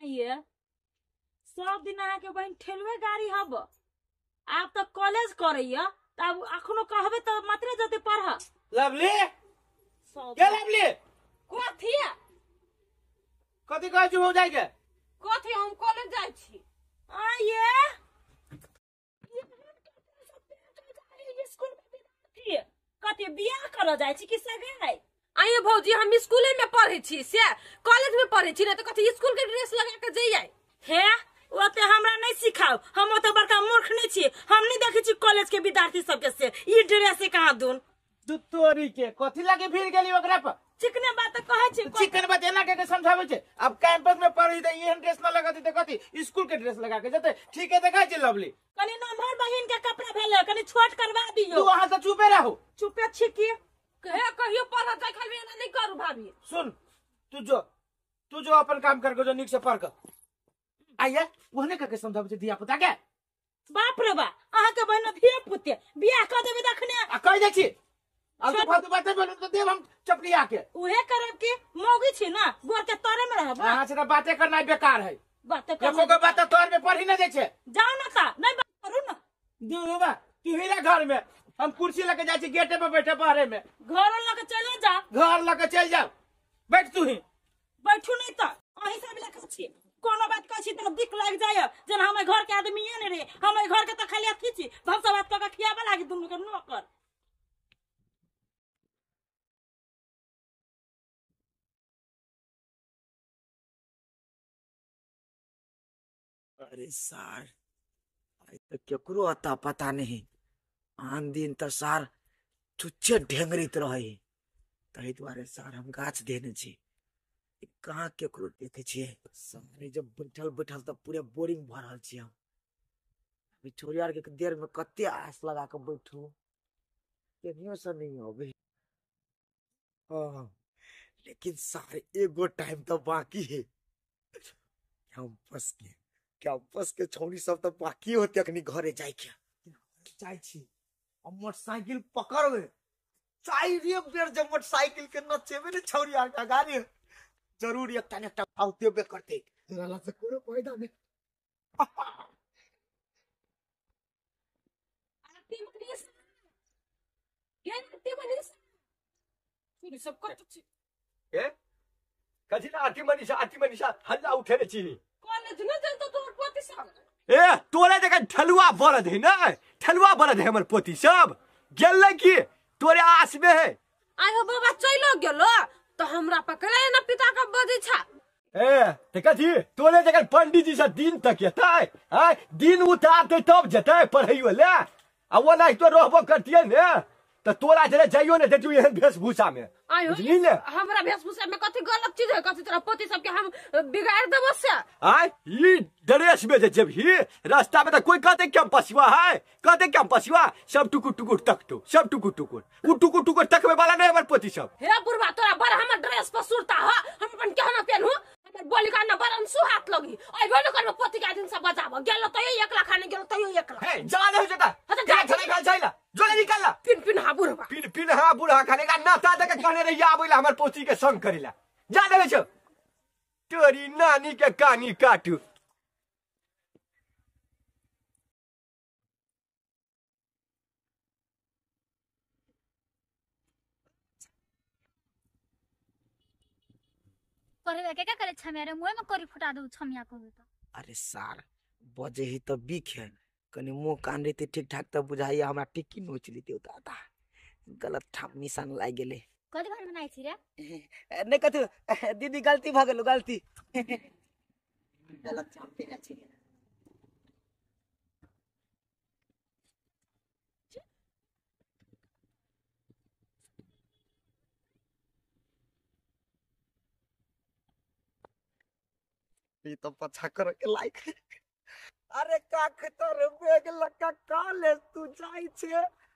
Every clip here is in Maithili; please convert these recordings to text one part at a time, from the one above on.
ये सब दिन अहाँ के बहन ठेलुए गाड़ी हब, आब तऽ कॉलेज करैया तऽ आब अखनो कहबै तऽ मात्रे जते पढ़। लवली के लवली कथी कथी कहै छी हो जाय के कथी? हम कॉलेज जाइ छी। आ ये स्कूल में कथी बियाह करऽ जाइ छी कि सगाई? आइए भौजी हम स्कूले में पढ़े छी से कॉलेज में पढ़े छी ना, तो कथी स्कूल के ड्रेस लगा के जइयै? हे ओते हमरा नहीं सिखाओ, हम ओते बड़का मूर्ख नहीं छी, हम नहीं देखे छी कॉलेज के विद्यार्थी सबके से ई ड्रेस कहाँ दून। तू तोरी के कथी लागे फिर गेली ओकरा पर? चिकने बात कहै छी, चिकन बात एना के के समझाबै छै। अब कैंपस में पढ़ी त एहन ड्रेस न लगाती त कथी स्कूल के ड्रेस लगा के जते ठीक है देखै छै लवली। कनी नम्हर बहिन के कपड़ा भेलै कनी छोट करवा दियो। तू वहां से चुपे रहू। चुपे छी की? कहे कहियो पढ़ जाय खाली एना नहीं करू भाभी। सुन तू जो अपन काम कर के जो नीक से पढ़ के आइए ओहने के समझाबै छै धिया पुता के। बाप रे बा अहाँ के बहिन धिया पुते बियाह क देबै तखने आ कहि दै छी। अब तो फालतू बात बोलू तो देव हम चपलिया के उहे करब की मौगी छी ना गोर के तोरे में रहब। अहाँ से बातें करना बेकार है। बात एको के बात तोर में पढ़ी न दै छै। जाओ ना ता नहीं बात करू ना। दू बा तू ही रह घर में, हम कुर्सी लके जाइ छी गेटे पर बैठे बाहरे में। घर लके चल जा, घर लके चल जा, बैठ तू ही। बैठू नहीं त अहीं सब लके छी, कोनो बात कहै छी त दिक लागि जाय जेना हम घर के आदमीए ने रे, हम घर के त खाली अथी छी, भनसा बात क के खियाबे लागी दुनू के नौकर। अरे सार आई तो केकरो अता पता नहीं, आन दिन तो सार चुच्चे ढेंगरित रहे, तही दुआरे सार हम गाछ देने छी, कहाँ केकरो देखे छियै। सारे जब बैठल बैठल तो पूरे बोरिंग भऽ रहल छी हम। अभी छोरी आर के देर में कते आस लगा के बैठू, केनियो से नहीं अबे। हाँ लेकिन सारे एगो टाइम तो बाकी है, कैंपस के कैंपस के छौड़ी सब तो बाकी होते अखनी घरे जाय के जाय छी। मोटरसाइकिल पकड़बे चारिये बेर जब मोटरसाइकिल के नचेबे ने छौड़ी आर के गाड़ी जरूर एकटा ने एकटा भाव देबे करते, रहला से कोनो फायदा नहीं। आरती मनीष के आरती मनीष छोरी सब कत छी ए कथी ला आरती मनीषा आरती मनीषा हल्ला उठेने छी? कॉलेज न जनतो तोर पोती सब। ए तोरे जगह ठलुआ बरद है ना, ठलुआ बरद है हमर पोती सब गेल की तोरे आस में है। आयो बाबा चलो गेलो तो हमरा पकड़े ना पिता का बजै छा। ए ते कथी तोरे जगह पंडित जी से दिन तक एतै आ दिन उतारते तब जतै पढ़ैयो ले आ वो नहीं तो रहबो करतियै ने त तोरा जरे जाइयो ने देतियो एहन वेशभूषा में। बुझली ने हमरा वेशभूषा में कथी गलत चीज है? कथी तोरा पोती सब के हम बिगाड़ देबो से? आय ई ड्रेस में जे जेबही रास्ता में त कोई कहते कैंपसवा है, कहते कैंपसवा सब टुकुर टुकुर तकतो, सब टुकुर टुकुर उ टुकुर टुकुर तकबे वाला नहीं हमर पोती सब। हे बुढ़वा तोरा बड़ हमर ड्रेस पर सुरता ह, हम अपन केहना पेनहु, हमर बोली का न बड़ सुहात लगी। अइबो न करबो पोती के दिन से बजाबो गेलो तैयो एकला खाने गेलो तैयो एकला। हे जा ले जता जा खाने खा जाइला जो निकाल पिन पिन हा बुढ़वा पिन पिन हा बुढ़ा खाने का नाता दे के कहने रहिया आबैला हमर पोती के संग करेला जा देबे छौ तोरी नानी के कानी काटू। पढ़े के का करे छमिया रे मुंह में करी फुटा दू छमिया को तो। अरे सार बजे ही तो बीक है, कनी मुंह कान रहते ठीक ठाक तब बुझाइया हमरा टिक्की नोच लेते दादा, गलत ठाम निशान लागि गेलै। कथी घर बनाइ छी रे? नहीं कथु दीदी गलती भ गेलो गलती गलत ठाम देने छी। ई तो पछा कर के लायक है। अरे काख तोर बेग लका कॉलेज तू जाय छे,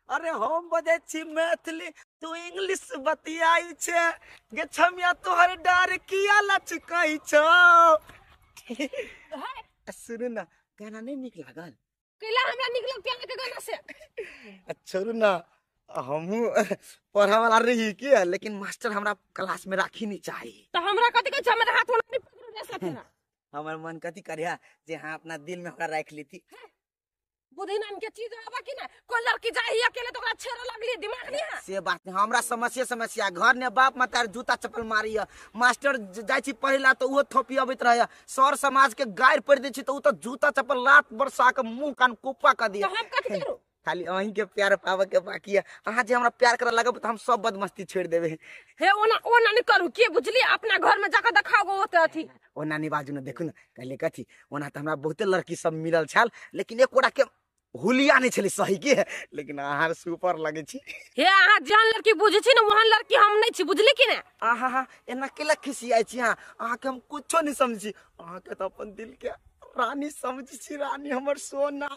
अरे हम बजै छी मैथिली तू इंग्लिश बतियाई छे, गे छमिया तोहर डर किया लचकै छौ। सुनू ना गाना नहीं नीक लागल? कैला हमरा नीक लगतै अहाँके गाना से? छोड़ू ना हमहू पढ़ा वाला रही के, लेकिन मास्टर हमरा क्लास में राखी नहीं चाही। तो हमरा कथी कहै छै हमरा हाथ वाला नहीं पकड़ू रे साथी। हमर मन कथी करिया जे हाँ अपना दिल में हमरा राख लेती। बुद्धि नाम के चीज आबा कि ना, कोई लड़की जाई अकेले तो ओकरा छेड़े लगली, दिमाग नहीं है। से बात नहीं, हमरा समस्या समस्या घर ने बाप मतार जूता चप्पल मारी है, मास्टर जाय छी पढ़ेला तो उहो थोपी अबैत रहे, सर समाज के गारि पड़ दै छी तो उ तो जूता चप्पल लात बरसा के मुंह कान कुप्पा क दिया। तो हम कथी करू? खाली अहीं के प्यार पावे के बाकी है। अहाँ जे हमरा प्यार करे लगब त हम सब बदमस्ती छोड़ देबे। हे ओना ओना नहीं करू के बुझली, अपना घर में जाके देखाओ ओते अथी। ओना नहीं बाजू न, देखू न कहले कथी, ओना त हमरा बहुते लड़की सब मिलल छल लेकिन एकोटा के हुलिया नहीं छलै सही के, लेकिन अहाँ सुपर लगे छी। हे अहाँ जेहन लड़की बुझै छी न ओहन लड़की हम नहीं छी, बुझली कि ने? आहा हा एना केला खिसियाइ छी अहाँ, अहाँ के हम कुछो नहीं समझी, अहाँ के त अपन दिल के रानी समझी छी, रानी हमर सोना।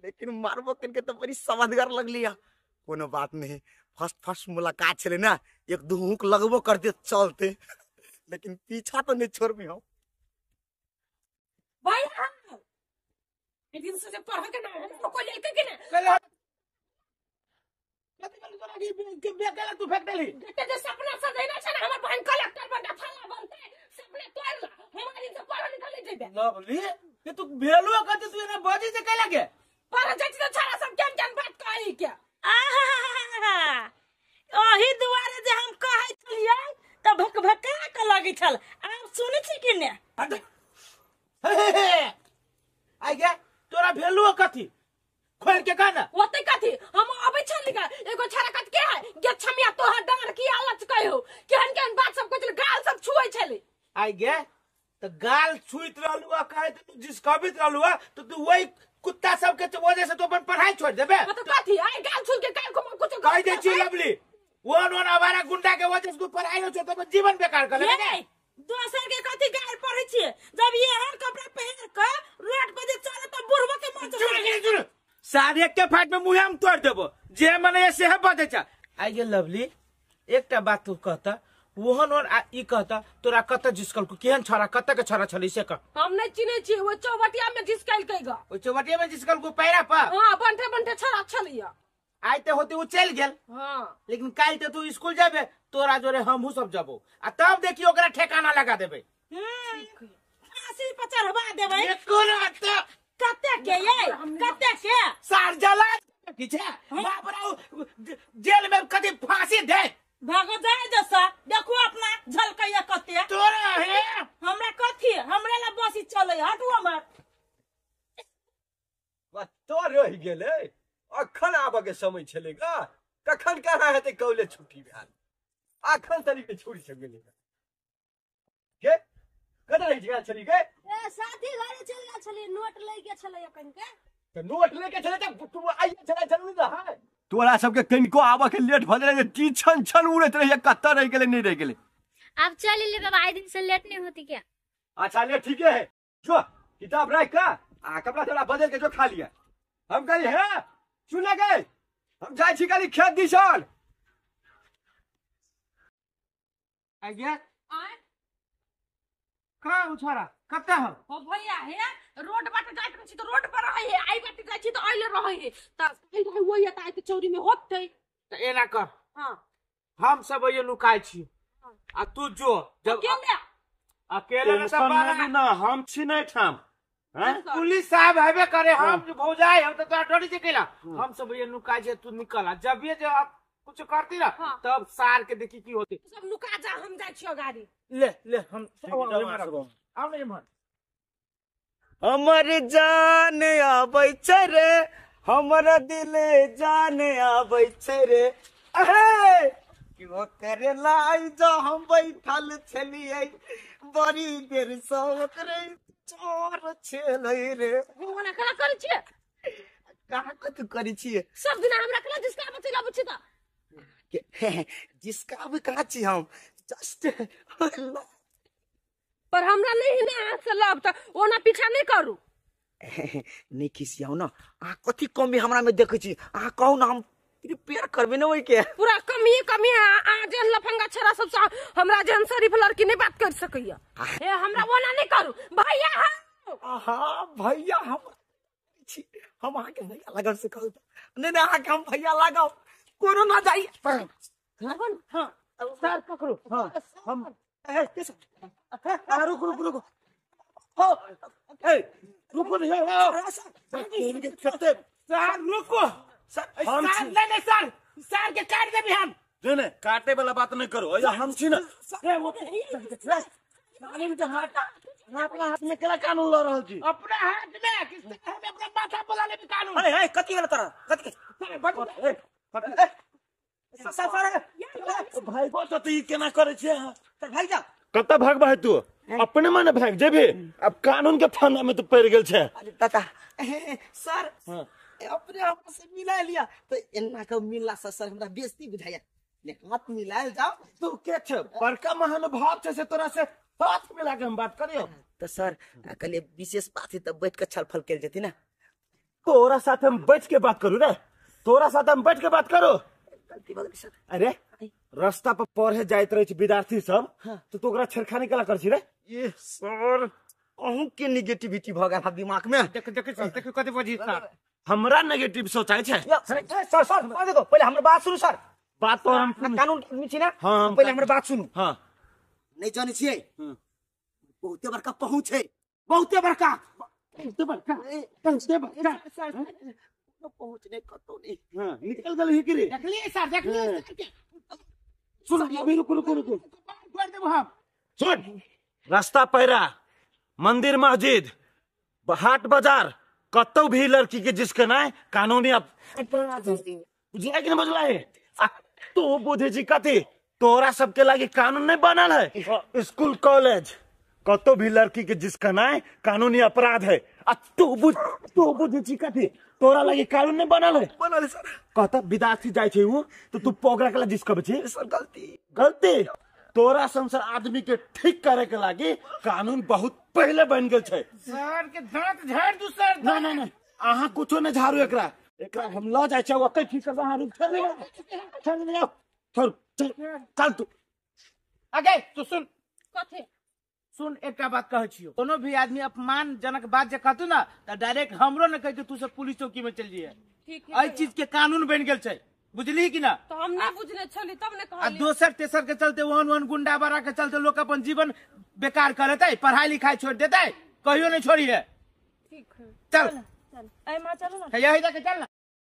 लेकिन मारबो कनके तो बड़ी समझगर लगली है। कोनो बात नहीं, फर्स्ट फर्स्ट मुलाकात छलै ना, एक दू हुक लगबो करते चलते, लेकिन पीछा तो नहीं छोड़बी हम। भाई एक दिन से पढ़ के ना हम को लेके के ना कथी कहलू तोरा के बेकेला तू फेंक देली। बेटे जे सपना सजेना छै ना हमर बहन कलेक्टर बनता फला बनते सपना तोड़ ला, हम दिन से पढ़ लिखल नहीं जेबे। लवली ये तू भेलुआ कथी, तू एना बजी से कैला के पढ़ जाय छी त छाड़ा सब केन केन बात कही के। आहा ओही दुआरे जे हम कहै छलियै त भकभका के लगै छल, आब सुनै छी कि ने? आई गे तोरा भेलुआ कथी खोल के कह ना। ओते कथी हम अबै छली का एगो छाड़ा कत के है गे छमिया तोहर डांड की आलच कहो केहन केहन बात सब कहै छलै, गाल सब छुए छलै। आई गे त गाल छुइत रहलु आ कहे तू जिसकबित रहलु आ तो तू वही कुत्ता सब के वजह से तू अपन पढ़ाई छोड़ देबे। तो कथी आई गाल छुल के काल को कुछ कह दे छी लवली, वन वन आवारा गुंडा के वजह से तू पढ़ाई न छोड़ अपन जीवन बेकार कर लेबे। दोसर के कथी गाल पढ़ै छी जब एहन कपड़ा पहिर के रोड पर जे चले त बुढ़बो के मौत। चुन चुन सारे के फाट में मुंह हम तोड़ देबो जे मने से है बजे छ। आई गे लवली एकटा बात तू कहता वहन और ई कहता तोरा कत जिसकल को केहन छड़ा कत के छड़ा छली से कह। हम नहीं चिनै छी, ओ चौबटिया में जिसकल कइगा, ओ चौबटिया में जिसकल को पैरा पर। हां बंठे बंठे छड़ा छलिया। आइ ते होते उ चल गेल। हां लेकिन काल ते तू स्कूल जाबे तोरा जोरे हमहु सब जाबो आ तब देखियो ओकरा ठिकाना लगा देबे, फांसी पर चढ़वा देबे। एको त कते के ये कते के सार जला की छै बाप रे जेल में कदी फांसी दे भागो जाय जसा। देखो अपना झलकैया कते तोरा हे हमरा कथी हमरा ला बसी चले हटू हमर तो रहि गेलै। अखन आबऽ के समय छलै गा, कखन कहाँ हेतै कॉलेज छुट्टी भेल, अखन तरीके छुट्टी सब गेलै के कतऽ रहि गेल छली गे? ए साथी घरे चल गेल छली, नोट लै के छलै अखन के। त नोट ले के छलै त तू आइए छलै जरूरी रहै। तोरा सबके कनिको आबऽ के लेट भऽ गेलै टी छन छन उड़ैत रहिए, कतऽ रहि गेलै नहीं रहि गेलै। अब चल ले बाबा, आइ दिन से लेट नहीं होती क्या? अच्छा ले ठीके है, जो किताब राख के आ कपड़ा थोड़ा बदल के जो खा लिया। हम कहली हे सुन गए हम जाइ छी खाली खेत दिसन। आ गया कहाँ हो छोरा कतऽ हो? हो भैया हे रोड बाटे जाइत छी त रोड पर रहै हे, आई बाटे जाइ छी त आइले रहै हे, त कहि रहै ओइ त आइ त चौरी में होतै। त एना कर, हां हम सब ये लुकाइ छी आ तू जो जब अकेले अकेले न त बारा ना हम छी नै ठाम। पुलिस साहब हेबे करे, हम भौजाई हम त तोरा डरी छै केला, हम सब ये नुकाइ छै तू निकल आ जब ये जे कुछ करती ना तब सार के देखी की होती। सब नुका जा हम जाइ छियो गाड़ी ले ले हम आओ ने इम्हर। हमर जान आबै छै रे, हमर दिल जान आबै छै रे, अहे क्यों करे लाई जो हम बैठल छलियै बड़ी देर से ओकरे चोर छलै रे। ओना केना करै छियै? कहाँ कथी करै छियै? सब दिन हमरा केना जिसका बचै लाबै छी त जिसका भी कहाँ छी हम जस्ट पर हमरा नहीं ने हाथ से लब त ओना पीछा नहीं करू। नहीं खिसियाउ ना, अहाँ कथी कमी हमरा में देखै छी? अहाँ कहू ना हम प्रिपेयर करबे ना ओइ के। पूरा कमी कमी है, अहाँ जेहन लफंगा छेड़ा सब हमरा जेहन शरीफ लड़की नहीं बात कर सकैया। हे हमरा ओना नहीं करू भैया। हाँ भैया हम हम अहाँ के भैया लागल से कहू नहीं नहीं अहाँ के हम भैया लागब कोनो ना जाई। हाँ सर पकड़ो। हाँ हम ए रुक रुक रुक हो ए रुको नहीं सर रुको सर नहीं नहीं सर सर के काट देबी हम। नहीं नहीं काटे वाला बात नहीं करो, हम छी ना अपना हाथ में केना कानून ल रहल छी, अपना हाथ में हम अपना माथा बोला लेबी कानून। अरे ए कथि भेल तोरा कथि ए सर सर भाई को तो ई केना करै छी अहाँ? सर भाग जा। कतऽ भागबा है तू? अपने मने भाग जेबी, अब कानून के फंदा में तो पड़ गेल छै। अरे दादा सर अपने आप से मिला लिया तो एना के मिलला से सर हमरा बेइज्जती बुझाया, ले हाथ मिलायल जाओ। तू के छै बड़का महानुभाव छै से तोरा से हाथ मिला के हम बात करियो? तो सर कहलिए विशेष बात है तब बैठ के छलफल कल जेती ना। तोरा साथ हम बैठ के बात करू रे, तोरा साथ हम बैठ के बात करू? गलती भऽ गेलै सर। अरे रास्ता पर पढ़े जाइत रहे छै विद्यार्थी सब, तो तू ओकरा छेड़खानी केला कर छी रे? ये सर अहूँ के नेगेटिविटी भऽ गेल दिमाग में। देख देख देख कथि बजी सर, हमरा नेगेटिव सोचाइ छै। सर सर देखो पहिले हमर बात सुनू सर, बात तो हम कानून आदमी छी ना। हां पहिले हमर बात सुनू। हां नहीं जानै छियै बहुते बड़का पहुंच है, बहुते बड़का बहुते बड़का बहुते बड़का पहुंच नहीं कतौ नहीं। हां निकल गेल ही की रे? देखलिए सर देखलिए सर के। सुन अभी रुको रुको रुको कर देबो हम। सुन रास्ता पैरा मंदिर मस्जिद हाट बाजार कतौ भी लड़की के जिसके ना कानूनी बुझला कि नहीं बुझला है? तू बुझे छी कथी? तोरा सबके लागी कानून नहीं बनल है। स्कूल कॉलेज कतौ भी लड़की के जिसका ना कानूनी अपराध है। आ तू बुझे छी कथी? तोरा लागी कानून नहीं बनल है। बनल है सर। कहता विद्यार्थी जाय छै उ तो तू पोगरा के जिसकबै छी? सर गलती गलती। तोरा संसार आदमी के ठीक करे के लागी कानून बहुत पहले बन गेल छै। सर के दांत झाड़ दू सर। ना ना ना अहाँ कुछो नहीं झाड़ू, एकरा एकरा हम ल जाय छै ओतै ठीक कर। अहाँ रुक छोड़ छोड़ जाओ छोड़ चल तू आगे। तू सुन कथि सुन एकटा बात कहै छियो, कोनो भी आदमी अपमानजनक बात जे कहतू ना त डायरेक्ट हमरो न कहि के तू सब पुलिस चौकी में चल जिए। ठीक है, एहि चीज के कानून बन गेल छै, बुझली कि ना? तो हम नहीं बुझने छली तब ने कहली। आ दोसर तेसर के चलते ओहन ओहन गुंडा बड़ा के चलते लोग अपन जीवन बेकार कर लेतै, पढ़ाई लिखाई छोड़ देतै, कहियो नहीं छोड़ी है। ठीक है चल चल ए मां चलो ना, यही जाके चल ना।